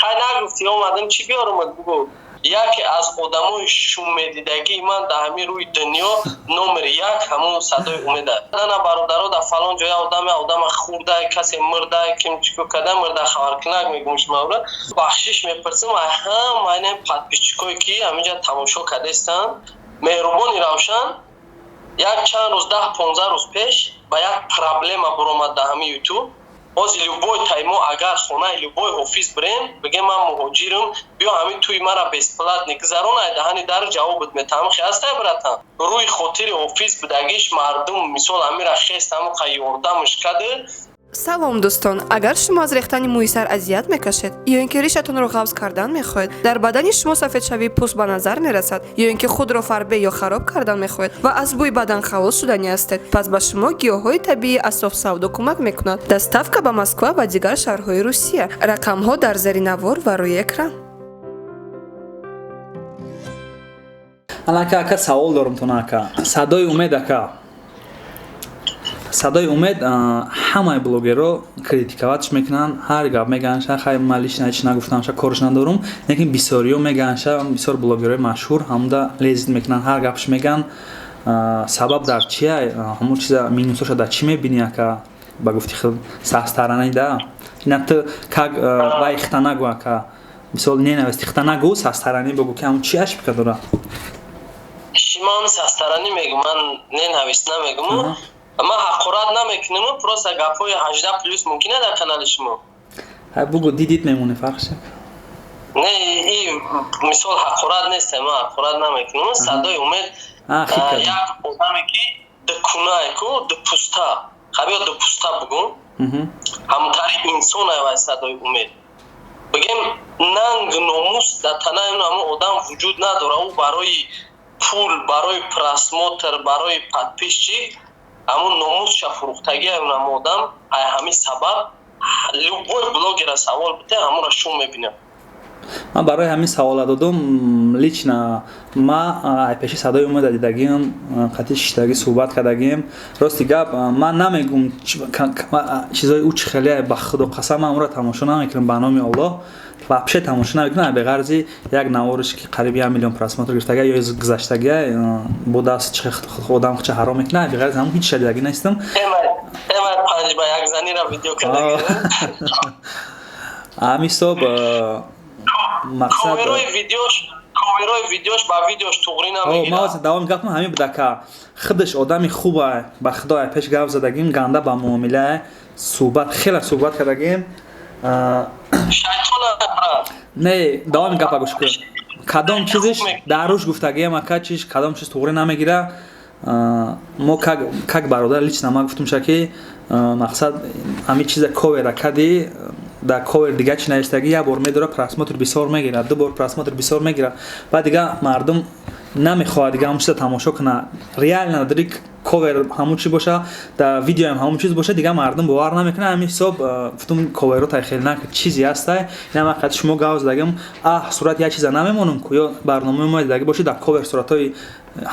Хай, нагуфтӣ, омадам, чӣ биёрам, бугӯ. Яке аз одамои шуммедидагии ман дар ҳамин рӯи дунё номери як ҳамун Садои Умеда. Ана, бародаро, дар фалон ҷоя одаме одама хурдай, касе мурдай, ким чико када, мурда хабаркунак мегӯм. Шумаро бахшиш мепурсам, ай ҳама ин подписчикое, ки ҳаминҷа тамошо кардастанд. Меҳрубони Равшан як чанд рӯз, 10-15 рӯз пеш ба як проблема буромад дар ҳамин Ютуб. Ҳозир любой таймо агар хонаи любой ҳофиз бирем, бигем: «Ман муҳоҷирам, биё, ҳамин тӯи мара бесплатно гузарон», ай даҳани дар ҷавобат метаҳам. Хе ҳастай, братан, рӯи хотири ҳофиз будагиш мардум мисол ҳамира хест, ҳамуқа ёрдамш каду. Салом, дӯстон! Агар шумо аз рехтани мӯи сар азият мекашед ё ин ки ришатонро ғафз кардан мехоҳед, дар бадани шумо сафедшавии пӯст ба назар мерасад, ё ин ки худро фарбе ё хароб кардан мехоҳед ва аз бӯи бадан халос шудани ҳастед, пас ба шумо гиёҳҳои табиии Асоф Савдо кӯмак мекунад. Доставка ба Москва ва дигар шаҳрҳои Русия. Рақамҳо дар зери навор ва рӯи экран. Анака, ака, савол дорам тон, ака. Садои Умед, ака, Садои Умед ҳамаи блогерро критиковать мекунанд, ҳар гап мегӯянд. Ша хай, ман лично ҳеч нагуфтам, ша корш надорум, лекин бисёриё мегӯянд, ша бисёр блогерҳои машҳур ҳамуда лезить мекунанд, ҳар гапш мегӯянд. Сабаб дар чия? Ҳамун чиза, минусоша дар чӣ мебинӣ, ака? Ба гуфти худ со стороны да, ина ту как вай хита нагӯ, ака, мисол ненавист, хита нагӯ, со стороны бигӯ, ки ҳамун чи ошибка дорад? Ман со стороны мегӯм, ман ненавист намегӯм, ман ҳақорат намекунам, просто гапҳои 18+ мумкин дар канали шумо. Бугӯ, дидит мемонӣ, фарқш. Не, и мисол ҳақорат нест, ман ҳақорат намекунам. Садои Умед як одаме, ки дукунае ку, дупуста, хабиё, дупуста бугӯм, ҳамтари инсон ай вай Садои Умед. Бигем, нанг номус дар танаи ҳамон одам вуҷуд надорад. Ӯ барои пул, барои просмотр, барои подписчик ҳамун номусша фурӯхтагӣ ҳамон одам. Ай ҳамин сабаб любой блогера савол бите, ҳамонро шум мебинам. Ман барои ҳамин савола додум. Лично ма ай пеши Садои Умеда дидагиам, қатъи шиштагӣ суҳбат кардагием. Рости гап, ман намегум чизои ӯ чӣ хеле. Ба худо қасам, ман ӯро тамошо намекунам, ба номи Аллоҳ, вообще тамошо намекунам, беғарзи як навориш, ки қариби 1 миллион просмотр гирифтага ё гузаштага, бо даст чи одам ча ҳаром мекунад. Беғарзи ҳамон ҳеҷ шадидаги нестам. Панҷ ба як занира видео кардаги. Ҳамин ҳисоб мақсад. Коверои видеош ба видеош туғрӣ намегирад. Ма давоми гапам ҳамин буда ка худаш одами хуба, ба худо, пеш гап задагим, ганда ба муомила, суҳбат, хеле суҳбат кардагим. Шайтона. Не, давоми гапа гӯш кун. Кадом чизиш дар рӯш гуфтагиам, ака, чиш, кадом чиз туғрӣ намегира. Мо как бародар, лично ма гуфтум ша, ки мақсад ҳамин чиза ковера кади, дар ковер дига чи навиштагӣ, як бор медора, просмотр бисёр мегирад, ду бор просмотр бисёр мегирад, баъд дига мардум намехоҳад дига ҳамон чиза тамошо кунад. Реально дари ковер ҳамон чи боша, дар видеоам ҳамон чиз боша, дига мардум бовар намекунад. Ҳамин ҳисоб гуфтум, коверо тай хеле накард, чизе ҳастай. Инам қад шумо гав задагим, аҳ, сурат як чиза намемонам ку, ё барномаи мо дидаги боши, дар ковер суратҳои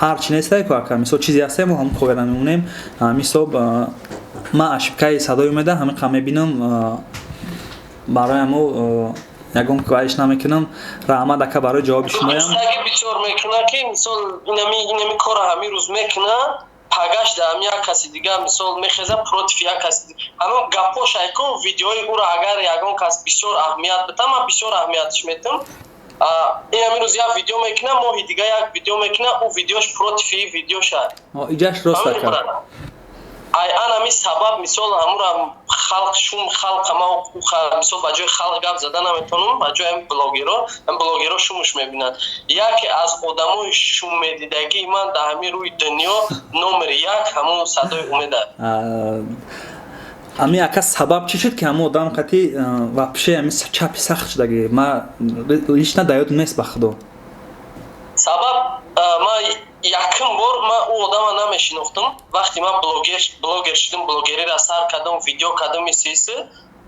ҳар чи нестай ку, ака. Мисол, чизе ҳастай, мо ҳамон ковер намемонем. Ҳамин ҳисоб ман ошибкаи Садои Умеда ҳамин қа мебинам, барои ҳамо ягон кӯҳиш намекунам. Раҳмат, ака, барои ҷавоби шумоям. Бисёр мекуна, ки мисол инами кора ҳамин рӯз мекуна, пагаш дар ҳами як каси дигар мисол мехеза против як каси. Ҳамон гапош айку, видеои ӯро агар ягон кас бисёр аҳамият бита, ман бисёр аҳамиятш метам. Ин ҳамин рӯз як видео мекуна, моҳи дига як видео мекуна, ӯ видеош против видеоша. Иҷаш рост, ака. Ай ан ҳамин сабаб мисол ҳамура халқ шум, халқ, ма мисол ба ҷои халқ гап зада наметавонам, ба ҷои ҳамин блогеро. Ҳамин блогеро шумуш мебинанд. Яке аз одамои шуммедидагии ман дар ҳамин рӯи дунё номери як ҳамун Садои Умеда. Ҳамин, ака, сабаб чӣ шуд, ки ҳамун одам қати вообще ҳамин чапи сахт шудаги? Ма лично да ёдам нест, ба худо. Сабаб, ма якум бор ман ӯ одама намешинохтам. Вақте ман блогер шудам, блогериро сар кардам, видео кардам, исиси,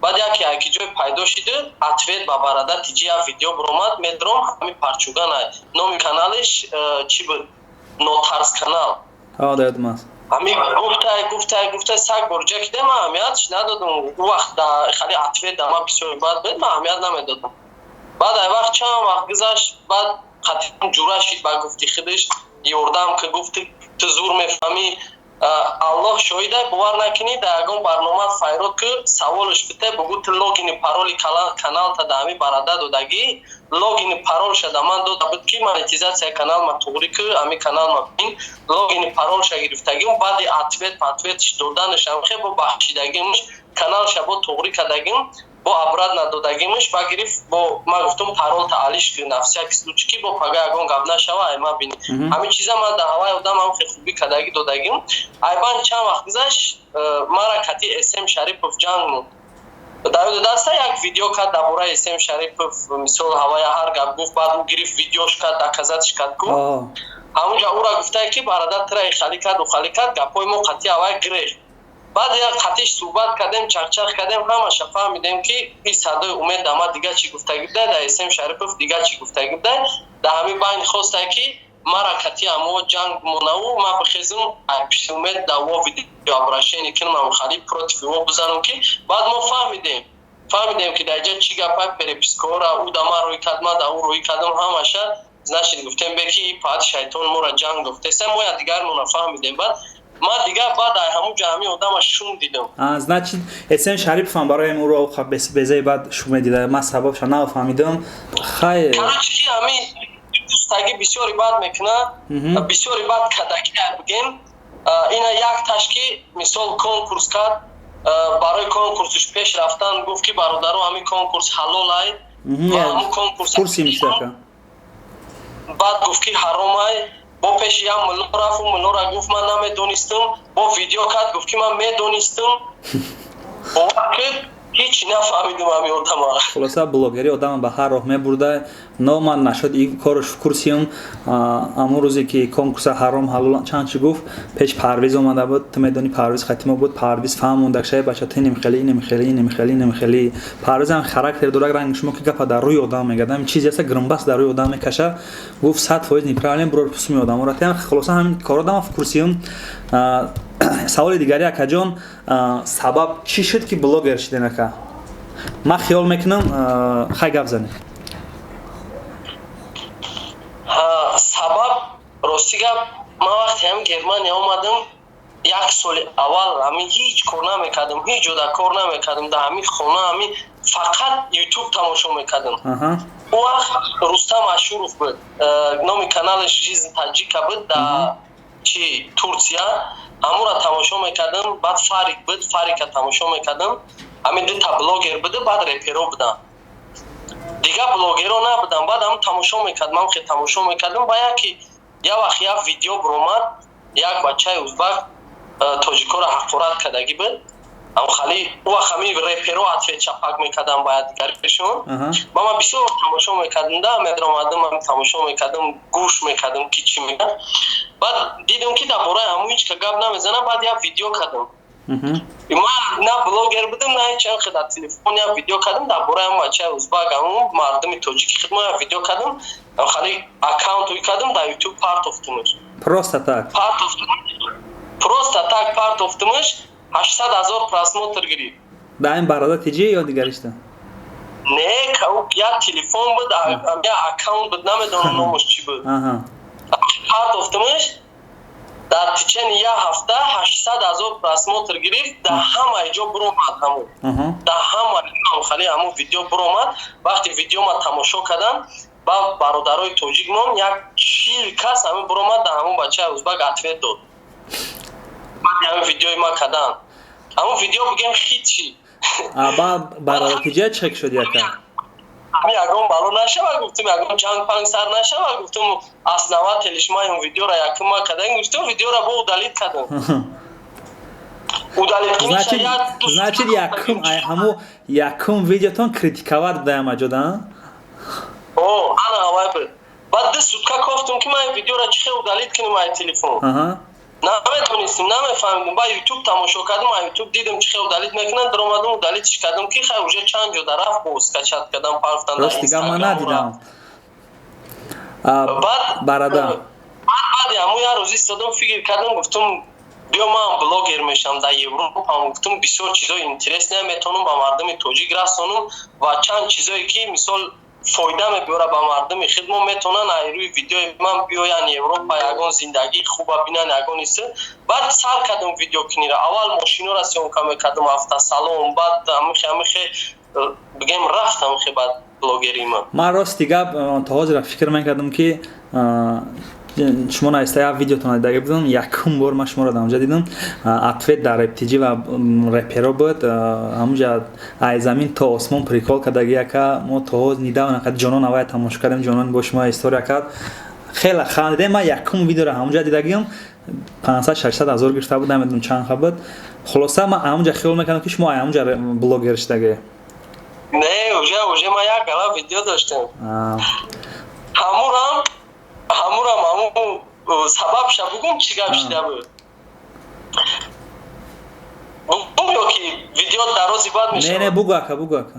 баъд яке яки ҷой пайдо шида, ответ ба бародар тиҷи як видео биромад, медром, ҳамин парчугана, номи каналеш чӣ буд, Нотарс канал. Да, ёдам аст. Ҳамин гуфтай, гуфтай, гуфтай, саг бор ҷа кида, ман аҳамиятш надодам. Ӯ вақт хеле ответ да ман бисёр бад буд, ман аҳамият намедодам. Баъд ай вақт чанд вақт гузашт, баъд қатъиан ҷура шид, ба гуфти худаш ёрдам ки, гуфти ту зур мефаҳмӣ. Аллоҳ шоҳида, бовар накунӣ, дар ягон барнома файрод ки саволш бите, бугӯ ту логини пароли каналта да ҳами барада додагӣ, логини паролша да ман дода буд, ки монетизатсияи канал ма туғрӣ ки, ҳами канал ма бин, логини паролша гирифтагим. Баъди ответ ответш доданашам хе бо бахшидагимш, каналша бо туғрӣ кардагим, бо обратно додагимш. Ба гирифт, бо ман гуфтум, паролта алиш ки, на всякий случай, ки бо пага ягон гап нашава, ай ма бини. Ҳамин чиза ман дар ҳаваи одам ҳам хе хубӣ кардагӣ додагим. Айбан чанд вақт гузашт, мара кати См Шарипов ҷанг монд. Дар даста як видео кард дар бораи См Шарипов, мисол, ҳавая ҳар гап гуфт. Баъд ӯ гирифт, видеош кард, доказатш кард ку. Ҳамунҷа ӯра гуфтае, ки бародар тира ихалӣ кард, ухалӣ кард, гапҳои мо қатъи ҳавай гирехт. Баъд як қатиш суҳбат кардем, чахчах кардем, ҳамаша фаҳмидем, ки ин садои Умед да ма дига чӣ гуфтагӣ будай, да См Шарипов дига чӣ гуфтагӣ будай. Дар ҳамин байн хостае, ки мара кати ҳамо ҷанг монаву ма бихезум, пишти Умед да во видео обращение кунам, ҳамхали против во бизанам, ки баъд мо фаҳмидем, ки дар ҷа чӣ гапа, перепискаҳора ӯ да ман рӯй кард, ман да ӯ рӯй кардам, ҳамаша. Значит, гуфтем, бе ки паат шайтон моро ҷанг гуфтеса, мо якдигармона фаҳмидем. Баъд ман дигар баъд ай ҳамун ҷа ҳамин одама шум дидам. Значит, Эсен Шариповам барои ӯро безаи баъд шум медида. Ман сабабша нафаҳмидам, хай. Короче, ки ҳамин дӯстагӣ бисёри бад мекунад, бисёри бад кадаки бигем. Ина як ки мисол конкурс кард, барои конкурсш пеш рафтан гуфт, ки бародаро, ҳамин конкурс ҳалолай. Конкурси миштака. Баъд гуфт, ки ҳаромай. Бо пеши як мулло рафт, муллора гуфт, ман намедонистам. Бо видео кард, гуфт, ки ман медонистам. Бовар ки, ҳеҷ нафаҳмидум ҳамин одама. Хулоса, блогери одама ба ҳар роҳ мебурда. Но ман нашуд и корш курсиюм. Амон рӯзе ки конкурса ҳаром, ҳалол, чанд чи гуфт, пеш Парвиз омада буд. Ту медонӣ, Парвиз хатимо буд. Парвиз фаҳмондак, шаи бача, ту инем хели, инем хели, инем хели, инем хели. Парвизам характер дорак, ранги шумо, ки гапа дар рӯи одам мегӯяд. Ҳамин чизе аста, грмбас дар рӯи одам мекаша. Гуфт, 100% неправильно, бурор пусуми одаморо. Хулоса, ҳамин коро дама в курсиюм. Саволи дигари, акаҷон, сабаб чӣ шуд, ки блогер шиден, ака? Ман хиёл мекунам, хай, гап занем. Сабаб, рости гап, ман вақте ҳам Германия омадам, як соли аввал ҳамин ҳеҷ кор намекардам, ҳеҷ ҷода кор намекардам, дар ҳамин хона ҳамин фақат Ютуб тамошо мекардам. Он вақт Рустам Ашуров буд, номи каналаш «Жизнь таджика» буд, дар чи Турсия, ҳамура тамошо мекардам. Баъд Фарик буд, Фарика тамошо мекардам. Ҳамин дута блогер буда, баъд реперо будам, дигар блогеро набудам. Баъд ҳам тамошо мекардам, ҳам хе тамошо мекардам. Ба яки як вақт як видео биромад, як бачаи узбак тоҷикоро ҳақорат кардагӣ буд. Хали ӯ вақт ҳамин реперо ответ чапак мекардам ба якдигаришон. Ба ман бисёр тамошо мекардам, да медаромадам, ҳам тамошо мекардам, гӯш мекардам, ки чӣ мегӯяд. Баъд дидам, ки дар бораи ҳамун ҳеҷ ка гап намезанам. Баъд як видео кардам. Ман на блогер будам, на ҳеч, дар телефон як видео кардам дар бораи ҳамун бачаи узбак, ҳамун мардуми тоҷики худмо як видео кардам, хали аккаунт кардам, дар Ютуб партофтумаш. Просто так? Просто так партофтумаш, 800 000 просмотр гирифт. Да ин барода тиҷи ё дигаришта? Не, як телефон буд, як аккаунт буд, намедонам номаш чӣ буд. Партофтумаш, дар течение як ҳафта 800 000 просмотр гирифт, дар ҳамаи ҷо биромад ҳамун, дар ҳама хали ҳамун видео биромад. Вақте видео ма тамошо кардам, ба бародарои тоҷикмон як 40 кас ҳамин биромад, дар ҳамун бачаи узбак ответ дод. Баъди ҳамин видеои ма кардам, ҳамун видео бигем хит шид. Ба натиҷа чӣ шуд, яка? Ҳамин ягон бало нашава, гуфтум, ягон ҷанг панг сар нашава, гуфтум, основателиш ма ин видеора якум ма кардам, гуфтум, видеора бо удалить кардам. Значит, якум ҳаму якум видеотон критиковать будаям аҷода? О, ана ҳавай буд. Баъд 2 сутка кофтум, ки ман ин видеора чӣ хел удалить кунем ай телефон. Наметонистим, намефаҳмидим. Ба Ютуб тамошо кардам, а Ютуб дидам, чӣ хел удалить мекунанд, даромадам, удалитьш кардам, ки хай, уже чанд ҷода рафт, бо скачать кардам, партофтан. Рост, дигар ман надидам. Баъд барада. Баъди ҳамун як рӯз истодам, фикр кардам, гуфтум, биё, ман блогер мешавам дар Европа. Гуфтум, бисёр чизои интересные метавонам ба мардуми тоҷик расонам ва чанд чизое, ки мисол Фоида мебиёра ба мардуми худ. Мо метавонанд ай рӯи видеои ман биёянд Европа, ягон зиндагии хуба бинанд, ягон исе. Баъд сар кардам видеокунира. Аввал мошинора съёмка мекардам, автосалон, баъд ҳамихе, ҳамихе, бигем, рафт ҳамихе баъд блогерии ман. Ман, рости гап, то ҳозира фикр мекардам, ки шумо наиста як видеотон дидаги будам. Якум бор ман шуморо дар онҷа дидам, ответ дар рептиҷи ва реперо буд. Ҳамунҷа ай замин то осмон прикол кардаги, яка. Мо то ҳоз недавно ҷонон авая тамошо кардем, ҷонон бо шумо история кард, хеле хандидем. Ман якум видеоро ҳамунҷа дидагиам, 500-600 ҳазор гирифта буд, намедонам чанд ха буд. Хулоса, ман ҳамунҷа хиёл мекардам, ки шумо ҳамунҷа блогер шудагӣ. Не, уже ман як гала видео доштам. Ҳамурам ҳамун сабабша бугум, чӣ гап шида буд, бугум ё ки видео дарози бад мешавад? Не, бугу, ака, бугу, ака.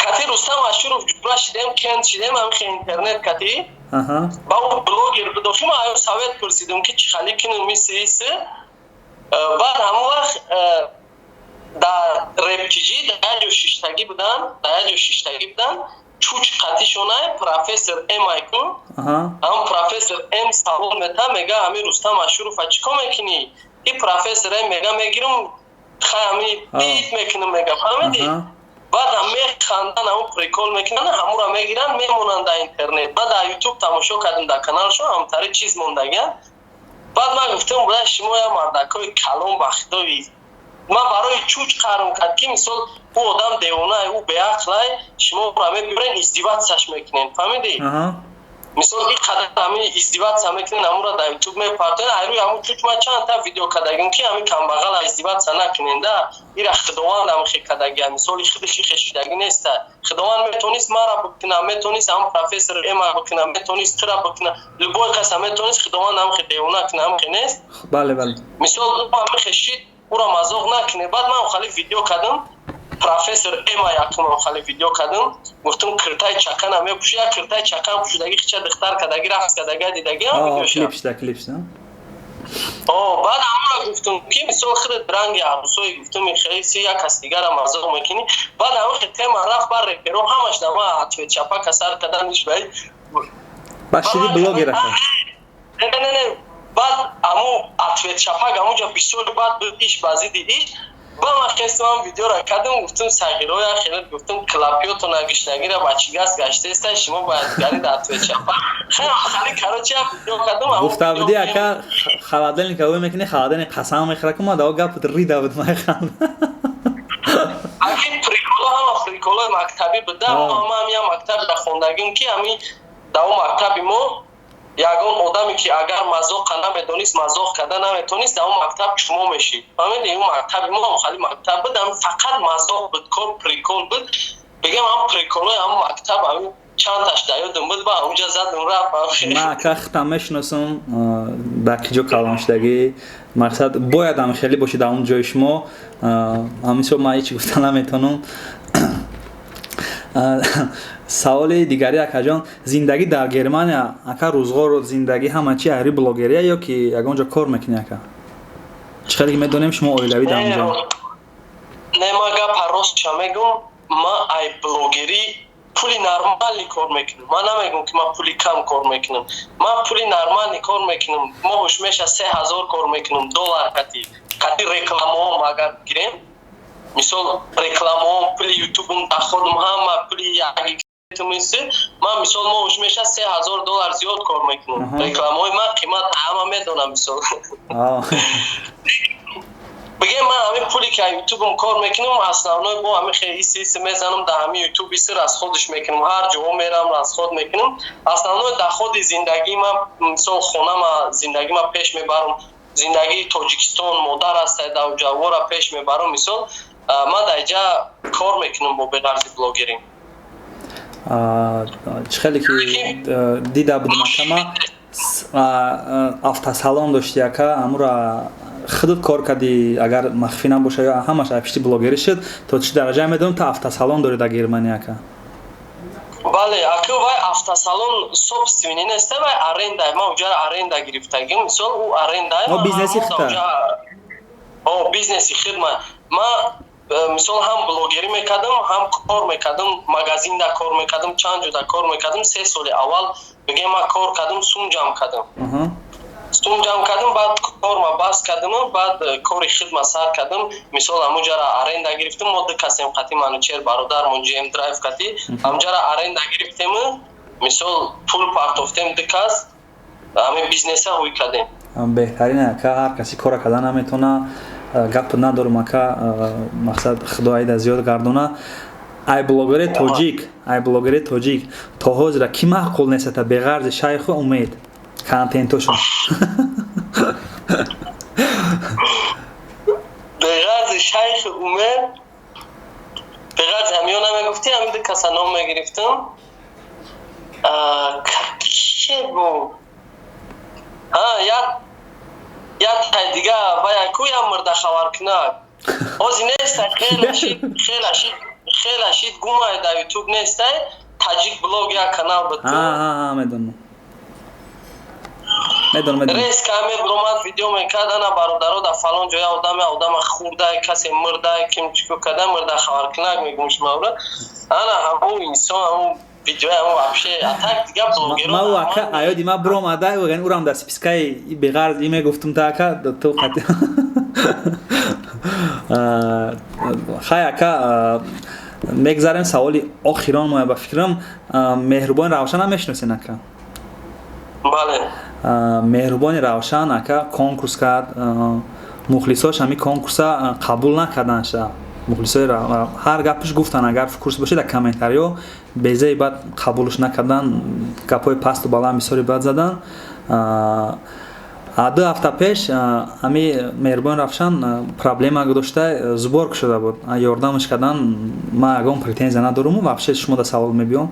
Кати Рустам Ашуров ҷура шидем, кент шидем, ҳамихе интернет кати ба ӯ блогер буд. Охи ман аю совет пурсидум, ки чӣ хали кинум, миси иси. Баъд ҳамон вақт дар рептиҷӣ дар як ҷо шиштагӣ буданд, дар як ҷо шиштагӣ буданд. Чуч қатишонай профессор М айку. Ҳам профессор М савол мета, мега: «Ҳами Рустам Ашурова чӣ кор мекунӣ?» И профессор М мега: «Мегирам, хай, ҳами дид мекунам», мега, фаҳмидӣ? Баъд ҳам механдан, ҳамун прикол мекунанд, ҳамура мегиранд, мемонанд дар интернет. Баъд дар Ютуб тамошо кардем, дар каналшон ҳамтари чиз мондагиан. Баъд ман гуфтам: «Буда, шумо я мардакои калон, ба худои ман барои чуч қарм кард, ки мисол ӯ одам девонае, ӯ беақлай, шуморо мебирен, издеваться ш мекунен, фаҳмидӣ? Мисол, ин қадар ҳамин издеваться мекунен, ҳамура дар Ютуб мепартоен. Айрӯи ҳамун чуч ман чандта видео кардагим, ки ҳамин камбағала издеваться накунен да. Ира Худованд ҳамихе кардагия, мисоли худаш ихе шудагӣ неста. Худованд метавонист мара бикуна, метавонист ҳамун профессор Эма бикуна, метавонист тура бикуна, любой каса метавонист Худованд ҳамихе девона куна, ҳамихе нест?» Бале, бале. Мисол, ӯ ҳамихе шид, ӯро мазоқ накуне. Баъд ман хали видео кардам, профессор Эма якум хали видео кардам, гуфтам: «Киртаи чакана мепӯши, як киртаи чакан пӯшидаги, хича духтар кадаги, рақс кадаги дидаги». Клип шуда, клип шуда. О, баъд ҳамура гуфтам, ки мисол худат ранги арӯсои, гуфтам, хелси як кас дигара мазоқ мекунӣ. Баъд ҳамихе тема рафт бар реперо, ҳамаш дама ответ чапака сар кардан иш баи. Ба шиди блогер, ака? Не, не, не, баъд ҳаму ответ чапак ҳамунҷа бисёр баъд буд, иш ба зидди иш. Ба ман хестам, видеора кардам, гуфтам: «Сағироя хеле, гуфтам, клапиётона гиштагира ба чӣ газ гаштеста, шумо бояд гарид ответ чапак». Хали, короче, видео кардам. Гуфта будӣ, ака, холодильника ӯй мекунӣ, холодильник қасам мехӯра, ки ма дао гап рида буд, майханд. Аки, приколо, ҳама приколои мактабӣ буда. Ҳама ҳами мактаби да хондагим, ки ҳами дар он мактаби мо ягон одаме, ки агар мазоқа намедонист, мазоқ карда наметонист, дар он мактаб чумо мешид, фаҳмиди? Он мактаби мо хали мактаб буд, ҳам фақат мазоқ буд, кор прикол буд. Бигем, ҳам приколои ҳам мактаб ҳам чандташ дар ёдам буд, ба онҷа задам, рафт. Ман, ака, худам мешиносам, дар ки ҷо калон шудагӣ. Мақсад, бояд ҳам хеле бошед дар он ҷои шумо. Ҳамисо ман ҳеч гуфта наметавонам. Саволи дигари, акаҷон: зиндагӣ дар Германия, ака, рӯзғору зиндагӣ, ҳама чи айри блогерия ё ки ягон ҷо кор мекунӣ, ака? Чӣ хеле ки медонем, шумо оилавӣ дар онҷо. Не, ма гапа ростша мегум, ма ай блогерӣ пули нормальный кор мекунам. Ман намегум, ки ман пули кам кор мекунам. Ман пули нормальный кор мекунам, моҳуш меша 3000 кор мекунам, доллар кати рекламаом. Агар гирем, мисол, рекламаом, пули Ютубум, доходум, ҳама пули якмиси ман, мисол, моҳуш меша 3000 доллар зиёд кор мекунам. Рекламаҳои ман қимат ҳама медонам. Мисол, бигем, ман ҳамин пуле ки Ютубум кор мекунам, основной бо ҳамин хеле иси иси мезанам дар ҳамин Ютуб, иси расходш мекунам, ҳар ҷоҳо мерам, расход мекунам. Основной доходи зиндагии ман, мисол, хонама, зиндагима пеш мебарам, зиндагии Тоҷикистон, модар аста дар ҷавора пеш мебарам. Мисол, ман дар инҷа кор мекунам бо беғарзи блогерӣ. Чӣ хеле ки дида будам, ака, ма автосалон дошти, ака, амура худат кор кардӣ, агар махфӣ набоша, ё ҳамаш ай пишти блогерӣ шуд? То чӣ дараҷа медонам, та автосалон дорӣ дар Германия, ака? Бале, ака, вай автосалон собственный неста, вай аренда. Ман уҷара аренда гирифтагим, мисол, ӯ аренда. Бизнеси худта? О, бизнеси худ. Ман Мисол, ҳам блогерӣ мекардам, ҳам кор мекардам, магазинда кор мекардам, чанд ҷода кор мекардам. 3 соли аввал, бигем, ман кор кардам, сум ҷамъ кардам, сум ҷамъ кардам, баъд корма бас кардаму баъд кори хидма сар кардам. Мисол, ҳамунҷара аренда гирифтам, мо ду касем, қати Манучер бародармон, ҷм драйв кати ҳамунҷара аренда гирифтему, мисол, пул партофтем, ду кас ҳамин бизнеса ҳуй кардем. Беҳтарин, ака. Ҳар каси кора карда наметавона, гап надорум, ака. Мақсад, худо айда зиёд гардона. Ай блогери тоҷик то ҳозира ки маъқул нестата, беғарзи Шайху Умед, контентошон? Беғарзи Шайху Умед, беғарзи ҳамиё намегуфтӣ, ҳамин ду каса ном мегирифтам. Ке бу? Як тай дига бая ку, як мурда хабаркунак ҳози нестай, хела шид, хела шид, гумай, дар Ютуб нестай, Таҷик блог як канал буд. Медонам, медонам, медонам. Рез камер омад, видео мекард: ана, бародаро, дар фалон ҷоя одаме, одама хурдай, касе мурдай, ким чико карда, мурда хабаркунак мегум шумавра. Ана ҳамун инсон, ҳамун видеои ҳамун вообще, а так дига блогеро. Ма ака, аёди ма биромада, урам дар спискаи беғарз и мегуфтум та, ака, ту қати. Хай, ака, мегзарем. Саволи охирон моя, ба фикрам, Меҳрубони Равшан мешиносен, ака? Бале. Меҳрубони Равшан, ака, конкурс кард, мухлисош ҳами конкурса қабул накарданша. Мухлисои ҳар гапаш гуфтан, агар курс бошед, дар комментариё безаи баъд қабулш накардан, гапҳои пасту баланд бисёри бад задан. 2 ҳафта пеш ҳами Меҳрубони Равшан проблема дошта, сборк шуда буд, ёрдамаш кардан. Ман ягон претензия надоруму вообще шумо да савол мебиём: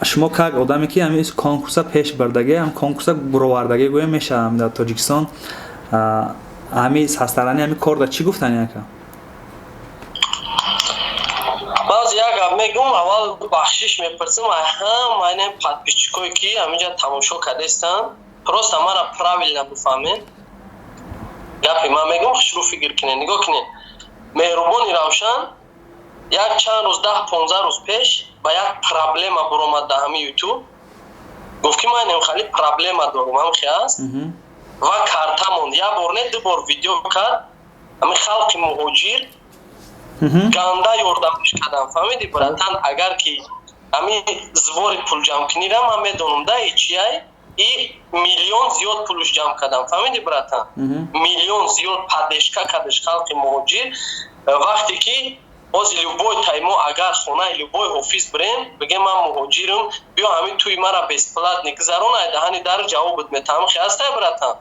шумо как одаме ки ҳами конкурса пеш бардагӣ, ҳам конкурса буровардагӣ гӯям мешавам дар Тоҷикистон, ҳами састарани ҳами кор да чӣ гуфтани, ака? Баъз як гап мегӯм. Аввал бахшиш мепурсам ҳама ин подписчикое ки ҳаминҷа тамошо кардастанд. Просто мара правильно бифаҳмед, гапи ман мегӯм, хушрӯ фикр кунед, нигоҳ кунед. Меҳрубони Равшан як чанд рӯз, 10-15 рӯз пеш ба як проблема буромад дар ҳами Ютуб, гуфт ки ман хали проблема дорум, ҳамхи аст, ва карта монд. Як бор не, ду бор видео кард. Ҳами халқи муҳоҷир ганда ёрдамш кардам, фаҳмиди, братан? Агар ки ҳами сбори пулҷамкунира ман медонам да чияй, и миллион зиёд пулш ҷамъ кардам, фаҳмиди, братан? Миллион зиёд поддержка кардаш халқи муҳоҷир. Вақте ки ҳозир любой таймо агар хонаи любой ҳофиз бирем, бигем: «Ман муҳоҷирам, биё ҳамин тӯи мара бесплатно гузарон», ай даҳани дар ҷавобат метаҳам. Хи ҳастай, братан?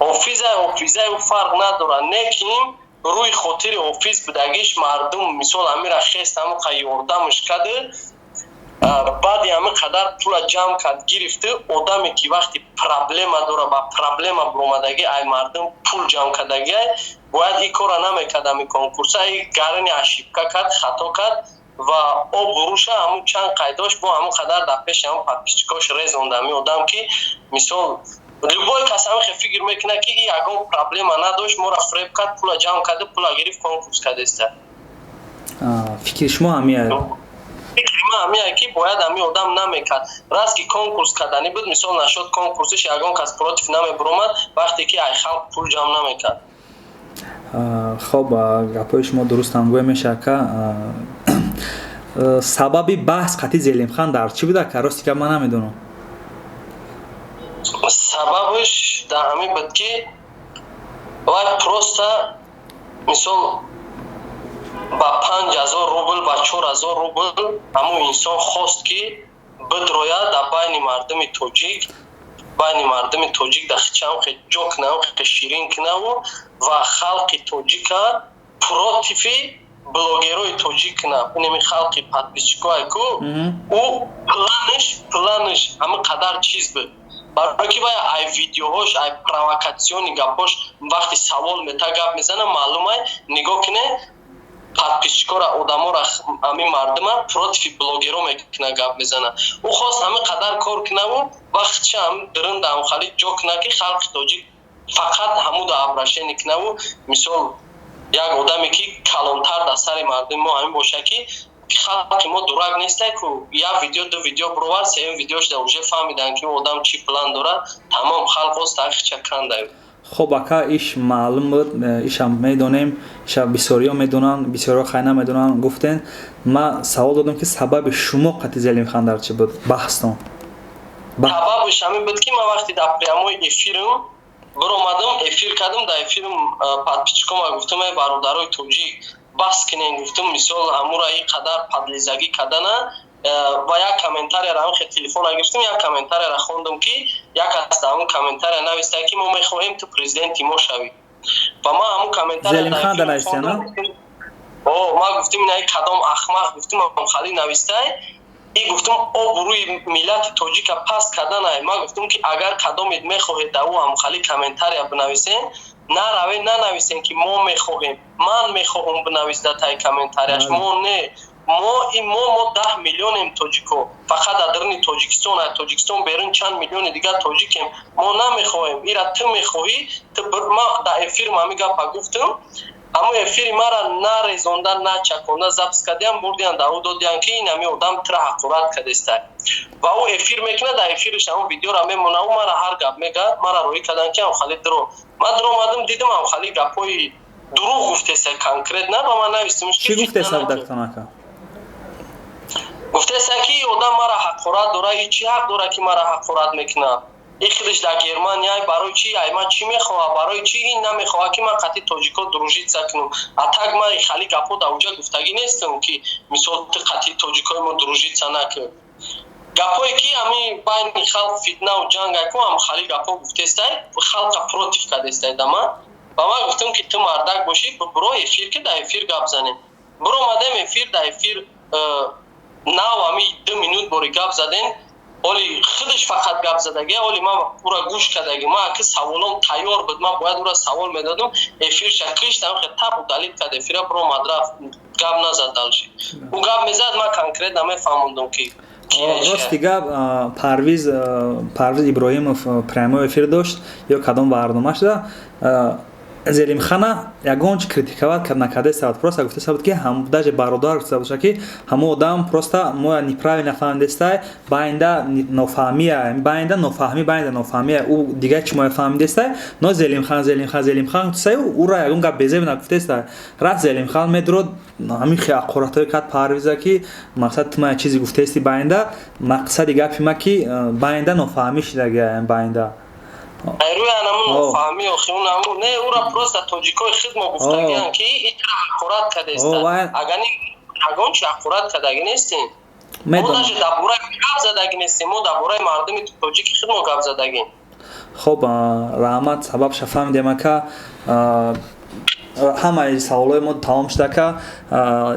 Ҳофизай, ҳофизай, ӯ фарқ надорад, не ки рӯи хотири ҳофиз будагиш мардум, мисол, ҳамира хест, ҳамуқа ёрдамш карду, баъди ҳамин қадар пула ҷамъ кард, гирифту, одаме ки вақти проблема дора, ба проблема буромадагӣ, ай мардум пул ҷамъ кардагиай, бояд ин корра намекард. Ҳамин конкурса и гарни ошибка кард, хато кард ва обуруша ҳамун чанд қайдош бо ҳамун қадар дар пеши ҳамун подписчикош резонда. Ҳамин одам ки, мисол, любой кас ҳамин фикр мекунад ки и ягон проблема надошт, моро фреб кард, пула ҷамъ карду, пула гирифт, конкурс кардеста. Фикри шумо ҳамия? Фикри ман ҳамия ки бояд ҳамин одам намекард. Раст ки конкурс карданӣ буд, мисол, нашод конкурсиш, ягон кас против намебуромад, вақте ки ай халқ пул ҷамъ намекард. Хоб, гапҳои шумо дурустам гӯя меша, ака. Сабаби баҳс қатъи Зелимхан дар чӣ буд, ака? Рости гап, ман намедонам. Сабабаш дар ҳамин буд ки вай просто, мисол, ба 5000 рубл, ба 4000 рубл ҳамун инсон хост ки бидрояд дар байни мардуми тоҷик, байни мардуми тоҷик дар хичам хе ҷо кунаву, хе ширин кунаву ва халқи тоҷика против блогерои тоҷик кунав. Инеми халқи подписчикое ку, ӯ планаш ҳамин қадар чиз буд, барое ки вай ай видеоҳош, ай провокационный гапҳош, вақти савол мета, гап мезана, маълумай. Нигоҳ кине, подписчикора, одамора, ҳамин мардума против блогеро мекуна, гап мезана. Ӯ хост ҳамин қадар кор кунаву вақтча ҳам диринда ҳамхали ҷо куна, ки халқи тоҷик фақат ҳамуда обращение кунаву, мисол. Як одаме, ки калонтар дар сари мардуми мо ҳамин боша, ки халқи мо дурак нестай ку. Як видео, ду видео бировар, сеюм видеош да уже фаҳмидан, ки одам чӣ план дорад. Тамом, халқ оз таҳқиқча канда. Хоб, ака, иш маълум буд, ишам медонем, иша бисёриҳо медонанд, бисёриҳо хай намедонанд, гуфтен. Ман савол додам, ки сабаби шумо қати Зелимхан дар чӣ буд баҳстон? Сабабаш ҳамин буд, ки ман вақте дар прямой эфирм биромадам, эфир кардам, дар эфирм подписчикома гуфтам: «Эй бародарои тоҷик, бас кунем», гуфтам, мисол, ҳамура ин қадар подлизагӣ кардана. Ва як комментарияро ҳам хе телефона гирифтам, як комментарияро хондам, ки як кас дар ҳамун комментария нависта, ки мо мехоҳем ту президенти мо шавӣ. Ва ман ҳамун комментария ман гуфтам: «Ина кадом ахмақ», гуфтам, «хали навистай и», гуфтам, «обрӯи миллати тоҷика паст карданай». Ман гуфтам, ки агар кадомед мехоҳед дар ӯ ҳамхали комментария бинависен, нараве нанависен, ки мо мехоҳем, «ман мехоҳам» бинавис дар таи комментарияш. Мо не, мо мо 10 миллионем тоҷико, фақат дар даруни Тоҷикистон, аз Тоҷикистон берун чанд миллиони дигар тоҷикем. Мо намехоҳем ира, ту мехоҳӣ, ман дар эфирм ҳамин гапа гуфтам. Ҳамун эфири мара нарезонда, начаконда запись кардиям, бурдиям, дар ӯ додиям, ки ин ҳамин одам тура ҳақорат кардеста. Ва ӯ эфир мекунад, дар эфириш ҳамун видеора мемона, ӯ мара ҳар гап мега. Мара роҳӣ карданд, ки ҳамхали дро. Ман дуромадам, дидам, ҳамхали гапҳои дурӯғ гуфтеста, конкретно ба ман навистимш. Чӣ гуфтеста будактон, ака? Гуфтеста, ки одам мара ҳақорат дора, и чӣ ҳақ дора, ки мара ҳақорат мекунад? И худаш дар Германия, барои чи ай ман чӣ мехоҳад? Барои чи ин намехоҳад, ки ман қатъи тоҷико дружиться кунам? А так ман хали гапҳо дар уҷа гуфтагӣ нестам, ки мисол ту қатъи тоҷикои мо дружиться накун. Гапҳое, ки ҳамин байни халқ фитнаву ҷанг айку, ҳам хали гапҳо гуфтестай, халқа против кардестай да ман. Ва ман гуфтам, ки ту мардак бошӣ, биро эфир, ки дар эфир гап занем. Биромадем эфир, дар эфир нав ҳами 2 минут бори гап задем. Оли худаш фақат гап задаги, оли ман ура гӯш кардаги. Ман ки саволом тайёр буд, ман бояд ура савол медодам, эфирша киштам, хе таб удалить кард эфира, биромад, рафт, гап назад. Дальше ӯ гап мезад, ман конкретно мефаҳмондам, ки Рости гап, Парвиз Иброҳимов прямой эфир дошт ё кадом барнома шуда, Зелимхана ягон чи критиковать накардаеста, просто гуфтеста буд, ки даже бародар гуфта боша, ки ҳамон одам просто моя неправильно фаҳмидестай, байнда нофаҳмия, байнда нофаҳмӣ, байнда нофаҳмия, ӯ дигар чи моя фаҳмидестай. Но Зелимхан, Зелимхан, Зелимхан гуфтестай, ӯра ягон гап безеб нагуфтестай. Рафт, Зелимхан медурод, ҳамин ҳақоратҳое кард Парвиза, ки мақсад ту мая чизе гуфтаести байнда. Мақсади гапи ма, ки байнда нофаҳмӣ шидага байнда. Рӯи анамун нофаҳмӣ, охи унаму не, ура просто тоҷикои худ мо гуфтагиан, ки итра ҳақорат кардеста. Агар ягон чи ҳақорат кардаги нестем, мо даже дар бораи гап задаги нестем, мо дар бораи мардуми тоҷики худ мо гап задагим. Хоб, раҳмат, сабабша фаҳмидем, ака. Ҳамаи саволҳои мо тамом шуда, ака.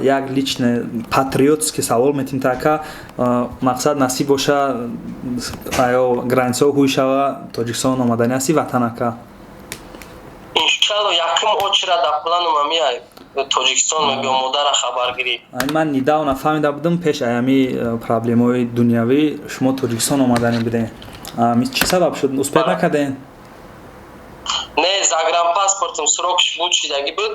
Як личный патриотский савол метим та, ака. Мақсад, насиб боша, аё границаҳо ҳуй шава, Тоҷикистон омадани ҳасти, ватан, ака? Иншалло, якум очередь дар планум ҳамиай, Тоҷикистон мебиём, модара хабаргирӣ. Ман недавно фаҳмида будам, пеш аями проблемаҳои дунявӣ шумо Тоҷикистон омадани будем. Чӣ сабаб шуд, успеть накардем? Не, загранпаспортам срокш буд, шидагӣ буд,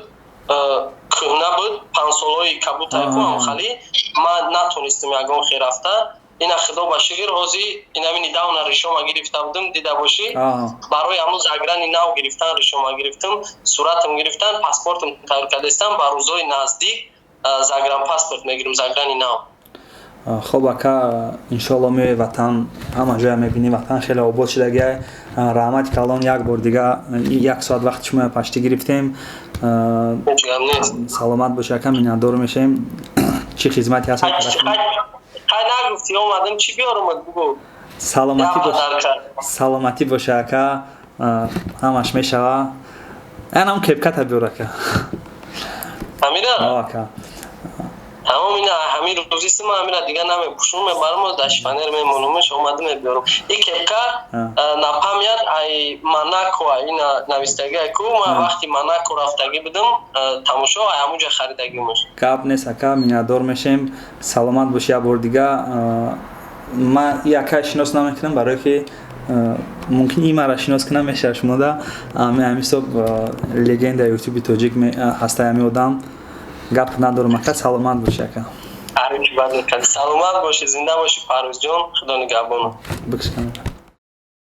кӯҳна буд, панҷсолҳои кабутайкуам хали ман натонистам ягон хе рафта. Ина, худо ба шукр, ҳозир инами недавно ришома гирифта будам, дида бошӣ. Барои ҳамун заграни нав гирифтан ришома гирифтам, суратам гирифтан, паспортам тайёр кардастам. Ба рӯзҳои наздик загранпаспорт мегирам, заграни нав. Хоб, ака, иншоалло меои ватан, ҳама ҷоя мебинӣ, ватан хеле обод шудагиай. Раҳмати калон, як бор дига як соат вақти шумо пашти гирифтем. Саломат боши, ака, миннатдор мешавем. Чӣ хизмате ҳаст? Нагуфтӣ, омадам, чӣ биёрам, бугӯ. Саломатӣ бош, саломатӣ боша, ака, ҳамаш мешава. Анам кепката биёр, ака. Ҳамира? Ака. Тамом, ина ҳамин рӯзист, ман ҳамира дига намепӯшум, мебарам, дар шифоньер мемонумш, омада мебиёрам. И кепка на память ай Монако, ина навистаги ай ку, ман вақти Монако рафтагӣ будам тамошо, ай ҳамунҷа харидагимаш. Гап нест, ака, миннатдор мешем. Саломат боши. Як бор дига ман и акай шинос намекунам, барое ки Мумкин имара шинос кунам, мешава шумода. Ами ҳисоб легенда Ютуби тоҷик ҳастаи ами одам. Гап надорам, ака, саломат боши, ака. Саломат бошӣ, зинда бошӣ, Парвизҷон, Худо нигаҳбонат. Бикш камера.